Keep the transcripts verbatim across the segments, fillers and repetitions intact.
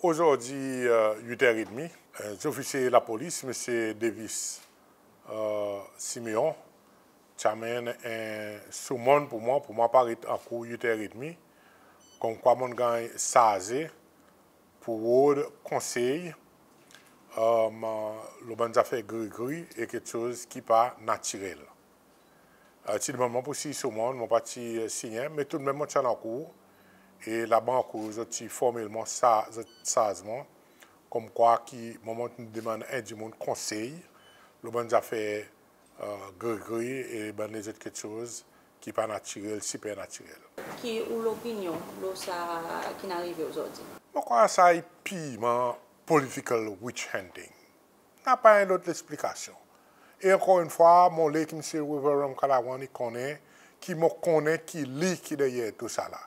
Ozordi, e, wit er edmi, e, zofisye lapolis, Msye Davis, e, Simeon, ti anmenn en summon pour mwan, pour mwan paret ankour wit er edmi, konmkwa mon'n ganny sarze pour rod konsey, e, lo bann zafer grigri e keksoz ki pa natirel. E, ti demann mwan pour siny summon, mon pa ti, e, sinyen, me toudmenm mon ti al ankour, e laba ankour zot ti formelman sa, zot sarz mwan, konmkwa ki mwan mon demann en dimoun konsey lo bann zafer, e, grigri e bann lezot keksoz ki pa natirel, sipernatirel. Ki ou lopinyon lo sa ki'n arive ozordi? Mon krwar sa i pirman political witch hunting. Napa en lot leksplikasyon. E ankor enn fwa, mon le ki Msye Wavel Ramkalawan i konnen ki mon konnen ki li ki deryer tou sa la.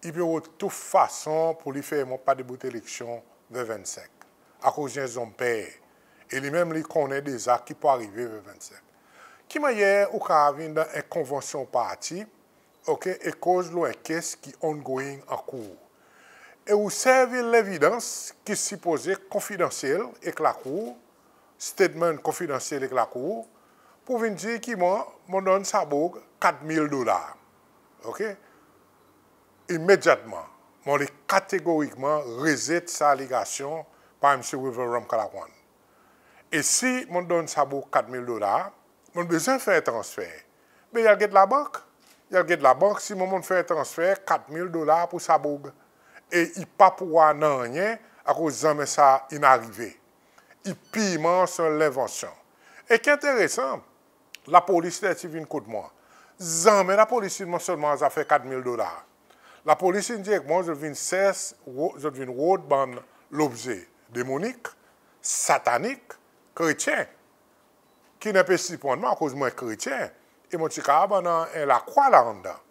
I pe rod tou fason pour li fer mwan pa debout eleksyon ver vennsenk. Akoz i en zonm per. E li menm li konnen deza ki pou arive ver vennsenk. Ki mannyer ou kapab vin dan en konvansyon parti, OK, e koz lo en case ki ongoing ankour. E ou servi levidans ki sipoze konfidansyel ek lakour, statement konfidansyel ek lakour, pour vin dir ki mwan, mon donn sa boug kat mil dolar. OK? Imedyatman, mon le kategorikman rezet sa alegasyon par Msye Wavel Ramkalawan. E si mon donn sa boug kat mil dolar, mon bezwen fer transfer. Me i al get labank. I al get labank, si mwan mon fer transfer kat mil dolar pour sa boug. E i pa pou war nanryen, akoz zanmen sa in arive. I pirman son lenvansyon. E ki enteresan, lapolis ler ti vin kot mwan, zanmen lapolis in mansyonn mwan zafer kat mil dolar. Lapolis in dir ek mwan, zot vin sers, ro-, zot vin rod bann lobze demonik, satanik, kretyen. Ki'n en pe sirprann mwan, akoz mwan kretyen, e mon ti kapab annan en lakrwa la anndan.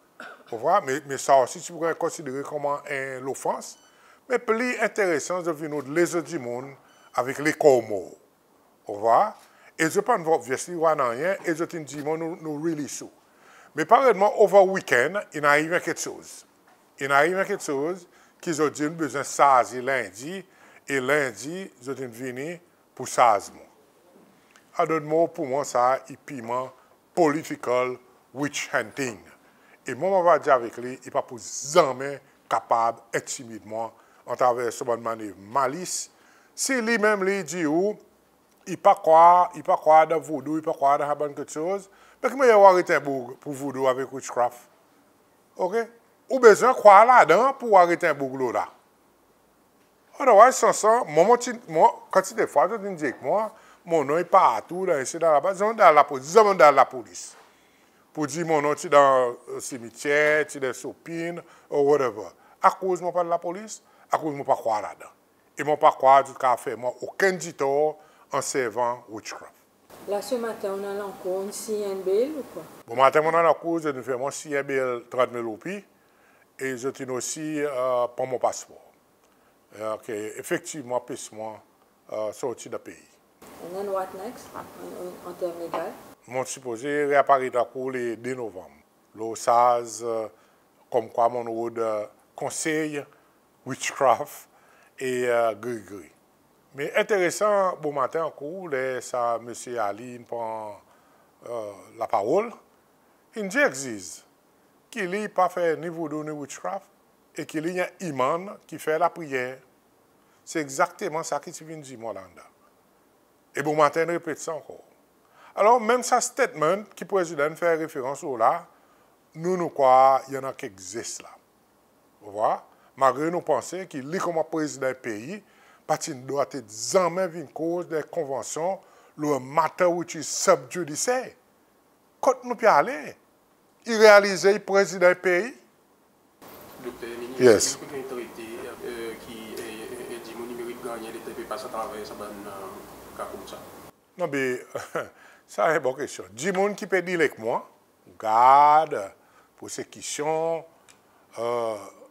Ou war, me, me sa osi ti pou ganny konsidere konman en lofans. Me pli enteresan, zot vin rod lezot dimoun avek lekor mor. Ou war? E zot pa'n obviously war nanryen, e zot in dir mwan nou, nou release ou. Me paretman, over weekend, in ariv en keksoz. In ariv en keksoz ki zot dir nou bezwen sarze Lendi, e Lendi, zot in vini pour sarz mwan. An dot mo, pour mwan, sa i pirman political witch hunting. E mwan, mon ava dir avek li, i pa pou zanmen kapab entimid mwan atraver son bann manev malis. Si li menm li dir ou, i pa krwar, i pa krwar dan vodou, i pa krwar dan sa bann keksoz, me ki mannyer ou aret en boug pour vodou avek witchcraft? OK? Ou bezwen krwar ladan pour aret en boug lo la. Otherwise, san sa, mwan, mon ti, mwan, kantite fwa zot in dir ek mwan, mon non i partou, dan isi, dan laba, zanmen al lapolis, zanmen al lapolis. Pour dir mon non ti dan, e, simityer, ti dan sopin, or whatever. Akoz mon pa al lapolis? Akoz mon pa krwar ladan. E mon pa krwar zot kapab fer mwan okenn ditor an servan witchcraft. La, se maten, ou'n al ankour, ou'n siny en bail ou kwa? Bomaten, mon'n al ankour, zot in fer mwan siny en bail trant mil roupi, e zot in osi, e, pran mon paspor. E, OK, efektivman, anpes mwan, e, sorti dan pei. And then what next, an, an, an term legal? Mon sipoze reaparet ankour le de Novanm. Lo sarz, e, konmkwa mon'n rod, e, konsey, witchcraft e, e, grigri. Me enteresan, bomaten ankour, ler sa Msye Ali in pran, e, laparol, in dir ek ziz ki li pa fer ni vodou ni witchcraft, e ki li i en imam ki fer lapriyer. Se egzakteman sa ki ti vin dir mwan la anndan. E bomaten in repet sa ankor. Alor, menm sa statement ki Prezidan in fer referans lo la, nou, nou krwar i annan kek zes la. Ou war? Malgre nou panse ki li konman Prezidan pei, pa ti'n dwatet zanmen vin koz dan konvansyon lo a matter which is sub judice. Kot nou pe ale? I realize i Prezidan pei? Dokter Herminie, yes, eski ou pe ganny trete, e, ki, e, e, e, dimoun i merit gannyen letan i pe pas atraver sa bann, e, ka koumsa? Non, be, sa en bon kestyon. Dimoun ki pe deal ek mwan, gard, prosekisyon, e,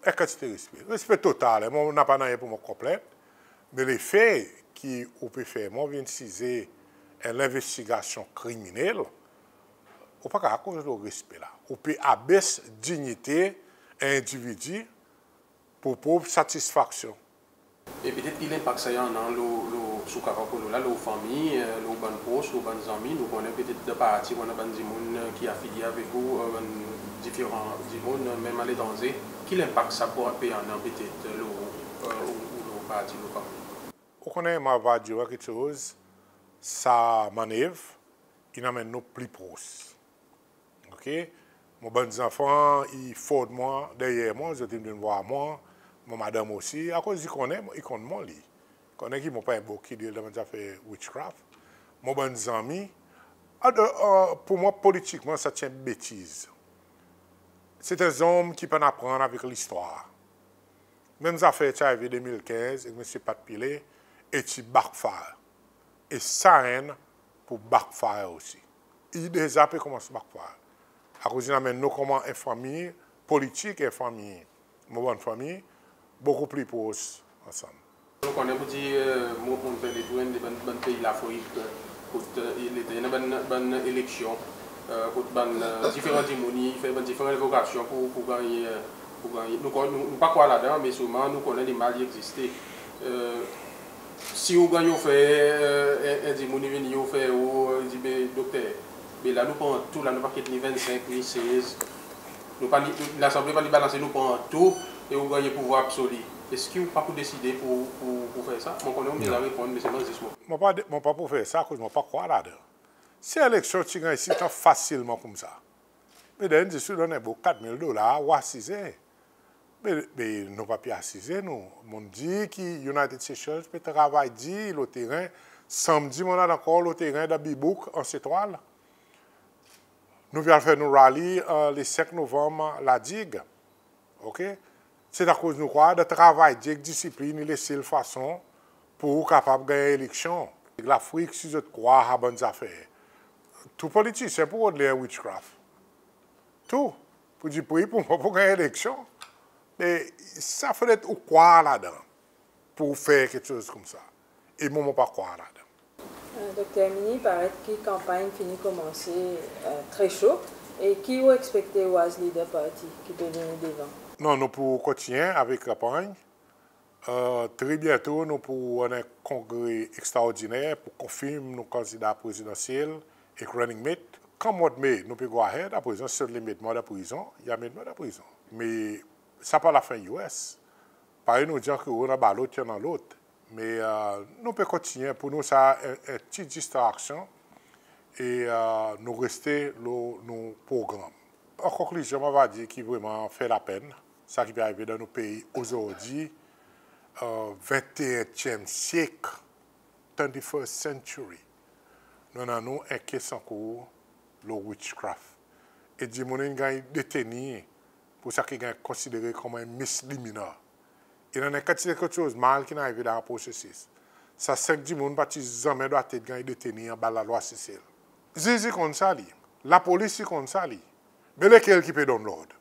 en kantite respe. Respe total, en, mwan napa nanryen pour mwan konplent, me lefe ki ou pe fer mwan vin size en lenvestigasyon kriminel, ou pa kapab koz lo respe la. Ou pe abes dinyite en endividi pour ou prop satisfaksyon. E petet ki lenpak sa i annan lo, lo, si ou kapab konnen la, lo fanmir, lo bann pros, lo bann zanmi? Nou konnen petet dan parti ou annan bann dimoun ki afilye avek ou, bann diferan dimoun, menm aletranze. Ki lenpak sa pou pe annan petet lo ou, ou lo parti, lo fanmir? Ou konnen, mon ava dir ou keksoz, sa mannev in anmenn nou pli pros. OK? Mon bann zanfan i ford mwan, deryer mwan, zot in vin vwar mwan, mon madanm osi, akoz i konnen, i konn mwan li. Konnen ki mon pa en bon kidril dan bann zafer witchcraft. Mon bann zanmi, a, a, pour mwan politikman sa ti en betiz. Se en zonm ki pa'n aprann avek listwar. Menm zafer ti arive de mil kenz ek Msye Pat Pillay, e ti backfire. E sa enn pou backfire osi. I deza pe konmans backfire. Akoz in anmenn nou konman en fanmir politik, en fanmir, mon bann fanmir, bokou pli pros ansanm. Nou konnen pour dir, mon, mon fer detour de bann, bann pei Lafrik, kot, letan i annan bann, bann eleksyon, kot bann, diferan dimoun i fer bann diferan envokasyon pour, pour ganny, pour ganny. Nou konn, nou, nou pa krwar ladan, me selman nou konnen lemal i egziste. Si ou ganny ofer, en, en dimoun i vini ofer ou, i dir, be dokter, be la nou pran tou, la nou pa kit ni vennsenk, ni sez. Nou pa ni, Lasanble pa ni balanse, nou pran tou, e ou ganny pouvwar absoli. Eski ou pa pou deside pour, pour, pour fer sa? Mon konnen ou deza reponn, me selman zis mon... Mon pa, mon pa pou fer sa, akoz mon pa krwar ladan. Si eleksyon ti ganny sitan fasilman koumsa, be then zis ou donn en boug kat mil dolar, ou asize. Be, be nou pa pe asize nou. Mon dir ki United Seychelles pe travay dir lo teren. Sanmdi mon al ankor lo teren dan Bibouk, Anse Etoile. Nou pe al fer nou rally, le senk Novanm, La Digue. OK? Se akoz nou krwar dan travay dir ek disiplin, i lesel fason pour ou kapab ganny eleksyon. Lafrik, si zot krwar sa bann zafer, tou politisyen pou rod li en witchcraft. Tou. Pour dir pri pour mwan pou ganny eleksyon. Me sa fodre ou krwar ladan pour ou fer keksoz koumsa. E mwan, mon pa krwar ladan. Dokter Herminie, i paret ki kanpanny fini konmanse tre sho. E ki ou ekspekte ou as lider parti ki pe vini devan? Non, nou pou kontinyen avek kanpanny. Tre byento nou pou annan en kongre ekstraordiner pour konfirm nou kandida prezidansyel ek running mate. Kan mwan Me nou pe go ahead, aprezan si zot le met mwan dan prizon, i a met mwan dan prizon. Me sa pa lafen US. Parey nou dir, anki ou annan balot, i annan lot. Me nou pe kontinyen, pour nou sa en, en pti distraksyon, e nou reste lo nou progranm. An konklizyon, mon ava dir ki vreman fer lapenn sa ki pe arive dan nou pei ozordi, venteyenm syek, twenty-first century. Nou annan nou en case ankour lo witchcraft. E dimoun in ganny detenir pour sa ki ganny konsidere konman en misdemeanor. E annan en kantite keksoz mal ki'n arive dan prosesis. Sa senk dimoun pa ti zanmen dwatet ganny detenir anba lalwa Sesel. Ziz i konn sa li. Lapolis i konn sa li. Me lekel ki pe donn lord?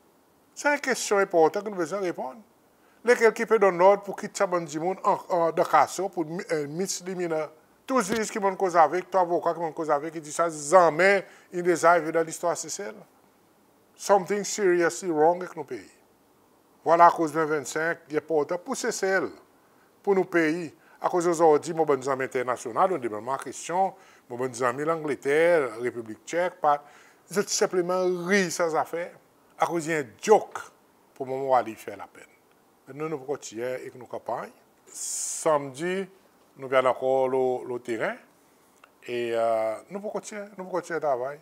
Sa en kestyon enportan ki nou bezwen reponn. Lekel ki pe donn lord pour kit sa bann dimoun an, an, dan kaso pour mi-, en misdemeanor? Tou ziz ki mon'n koz avek, tou avoka ki mon'n koz avek, i dir sa zanmen in deza arive dan listwar Sesel. Something seriously wrong ek nou pei. Vwala akoz ven vennsenk i enportan pour Sesel, pour nou pei. Akoz ozordi mon bann zanmi enternasyonal, zot demann mwan kestyon, mon bann zanmi Langleter, Repiblik Tchek, pa, zot senpleman ri sa zafer. Akoz i en joke pour mwan, mon war li fer lapenn. Nou, nou pou kontinyen ek nou kanpanny. Sanmdi nou pe al ankor lo, lo teren. E nou pou kontinyen, nou pou kontinyen travay.